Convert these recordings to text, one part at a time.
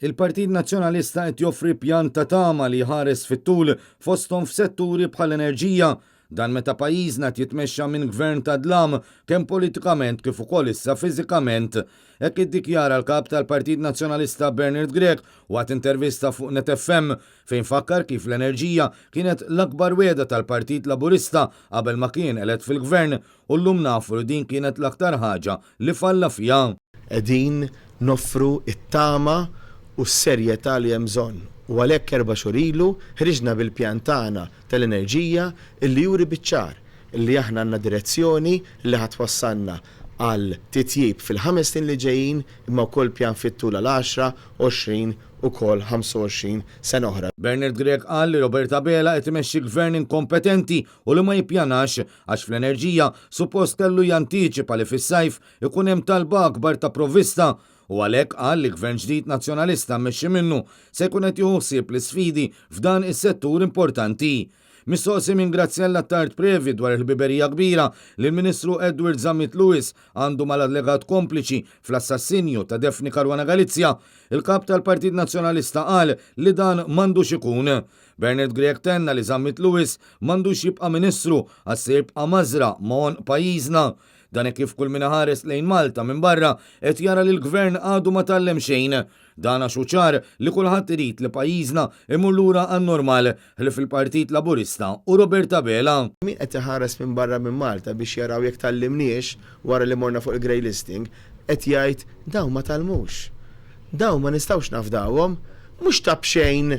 Il-Partit Nazzjonalista qed joffri pjan ta' tama li jħares fit-tul fosthom f'setturi bħall-enerġija. Dan meta pajjiżna qed jitmexxa minn gvern ta' dlam kemm politikament kif ukoll issa fiżikament. Hekk iddikjara l-Kap tal-Partit Nazzjonalista Bernard Grech waqt intervista fuq Net FM fejn fakkar kif l-enerġija kienet l-akbar wegħda tal-Partit Laburista qabel ma kien elett fil-gvern U llum nafu li din kienet l-aktar ħaġa li falla fiha. Qegħdin noffru t-tama u s-serjetà li hemm bżonn u għalhekk erba' xhur ilu ħriġna bil-pjan tagħna tal-enerġija illi juri biċ-ċar illi aħna għandna direzzjoni li ħa twassalna għal titjib fil-ħames snin li ġejjin imma wkoll pjan fit-tul għal għaxra, 20 ukoll 25 sena oħra. Bernard Grech qal li Robert Abela qed imexxi gvern inkompetenti u li ma jippjanax għax fl-enerġija suppost kellu jantiċipa li fis-sajf ikun hemm talba akbar ta' provvista u għalhekk qal li Gvern ġdid Nazzjonalista mmexxi minnu se jkun qed jieħu ħsieb l-isfidi f'dan is-settur importanti. Mistoqsi minn Graziella Attard Previ dwar il-ħbiberija kbira li l-Ministru Edward Zammit Lewis għandu mal-allegat kompliċi fl-assassinju ta' Daphne Caruana Galizia, il-Kap tal-Partit Nazzjonalista qal li dan m'għandux ikun. Bernard Grech tenna li Zammit Lewis m'għandux jibqa' Ministru għax se jibqa' mażra ma' għonq pajjiżna. Dan hekk kif kull min iħares lejn Malta minn barra qed jara li l-Gvern għadu ma tgħallem xejn. Dan għax hu ċar li kulħadd irid li pajjiżna imur lura għan-normal ħlief il-Partit Laburista u Robert Abela. Min qed iħares minn barra minn Malta biex jaraw jekk tgħallimniex wara li morna fuq il-grey listing, qed jgħid dawn ma tgħallmux. Dawn ma nistgħux nafdawhom. Mhux ta' b'xejn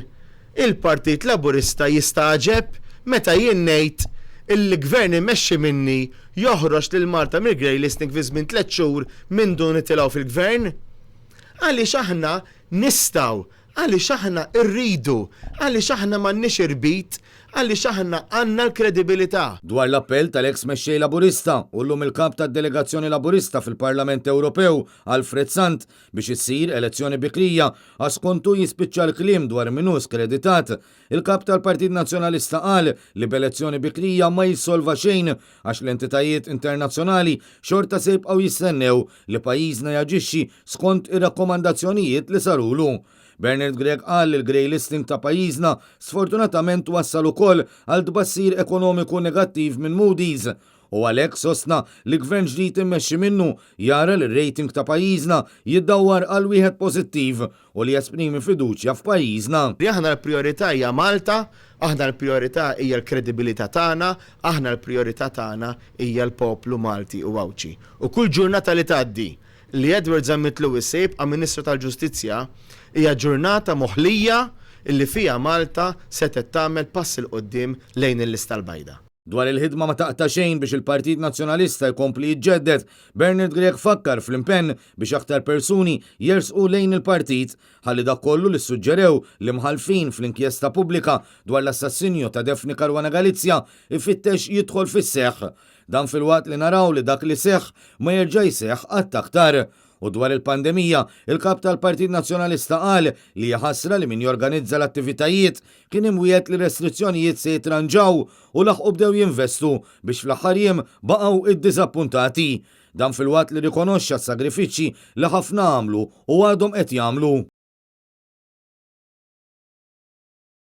il-Partit Laburista jistagħġeb meta jien ngħid illi Gvern immexxi minni joħroġ lil Malta mill-grey listing fi żmien tlett xhur mindu nitilgħu fil-Gvern. Għaliex aħna nistgħu, għaliex aħna rridu, għaliex aħna m'għandniex irbit, għaliex aħna għandna l-kredibilità. Dwar l-appell tal-eks Mexxej Laburista u llum il-Kap tad-Delegazzjoni Laburista fil-Parlament Ewropew, Alfred Sant, biex issir elezzjoni bikrija għax skont hu jispiċċa l-kliem dwar min hu skreditat, il-Kap tal-Partit Nazzjonalista qal li b'elezzjoni bikrija ma jissolva xejn għax l-entitajiet internazzjonali xorta se jibqgħu jistennew li pajjiżna jaġixxi skont ir-rakkomandazzjonijiet li sarulu. Bernard Grech qal li l-grey listing ta' pajjiżna sfortunatament wassal ukoll għal tbassir ekonomiku negattiv minn Moody's u għalhekk sostna li gvern ġdid immexxi minnu jara li r-rating ta' pajjiżna jiddawwar għal wieħed pożittiv u li jesprimi fiduċja f'pajjiżna. Li aħna l-prijorità hija Malta, aħna l-prijorità hija l-kredibilità tagħna, aħna l-prijorità tagħna hija l-poplu Malti u Għawdxi. U kull ġurnata li tgħaddi li Edward Zammit Lewis se jibqa' Ministru tal-Ġustizzja hija ġurnata moħlija illi fiha Malta setgħet tagħmel pass 'il quddiem lejn il-lista l-bajda. Dwar il-ħidma ma taqta' xejn biex il-Partit Nazzjonalista jkompli jiġġedded, Bernard Grech fakkar fl-impenn biex aktar persuni jersqu lejn il-partit ħalli dak kollu li ssuġġerew l-imħallfin fl-inkjesta pubblika dwar l-assassinju ta' Daphne Caruana Galizia jfittex jidħol fis-seħħ. Dan filwaqt li naraw li dak li seħħ ma jerġa' jseħħ qatt aktar. U dwar il-pandemija, il-Kap tal-Partit Nazzjonalista qal li hija ħasra li min jorganizza l-attivitajiet kien imwiegħed li r-restrizzjonijiet se jitranġaw u laħqu bdew jinvestu biex fl-aħħar jiem baqgħu iddiżappuntati. Dan filwaqt li rrikonoxxa s-sagrifiċċji li ħafna għamlu u għadhom qed jagħmlu.